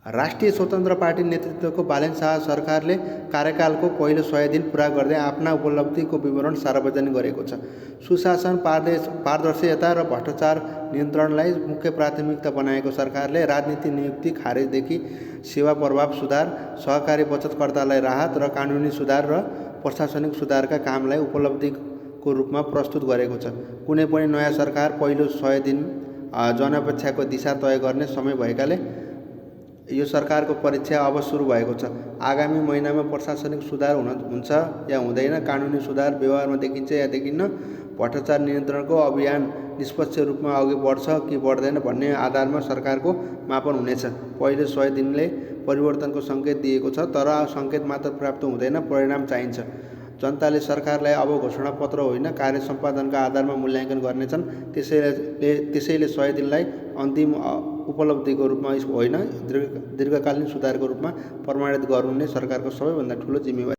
राष्ट्रिय स्वतन्त्र पार्टी नेतृत्वको बालेन शाह सरकारले कार्यकालको पहिलो 100 दिन पुरा गर्दै आफ्ना उपलब्धिको विवरण सार्वजनिक गरेको छ। सुशासन, पारदर्शिता र भ्रष्टाचार नियन्त्रणलाई मुख्य प्राथमिकता बनाएको सरकारले राजनीतिक नियुक्ति खारेजदेखि सेवा प्रभाव सुधार, सहकारी बचतकर्तालाई राहत र कानुनी सुधार र प्रशासनिक सुधारका कामलाई उपलब्धिको रूपमा प्रस्तुत गरेको छ। कुनै पनि नयाँ सरकार पहिलो 100 दिन जनअपेक्षाको दिशा तय गर्ने समय भएकाले यो सरकारको परीक्षा अब सुरु भएको छ। आगामी महिनामा प्रशासनिक सुधार हुन्छ या हुँदैन, कानुनी सुधार व्यवहारमा देखिन्छ या देखिन्न, भ्रष्टाचार नियन्त्रणको अभियान निष्पक्ष रूपमा अघि बढ्छ कि बढ्दैन भन्ने आधारमा सरकारको मापन हुनेछ। पहिलो 100 दिनले परिवर्तनको सङ्केत दिएको छ, तर सङ्केत मात्र प्राप्त हुँदैन, परिणाम चाहिन्छ। जनताले सरकारलाई अब घोषणापत्र होइन, कार्य सम्पादनका आधारमा मूल्याङ्कन गर्नेछन्। त्यसैले 100 दिनलाई अन्तिम उपलब्धिको रूपमा होइन, दीर्घकालीन सुधारको रूपमा प्रमाणित गर्नु नै सरकारको सबैभन्दा ठुलो जिम्मेवारी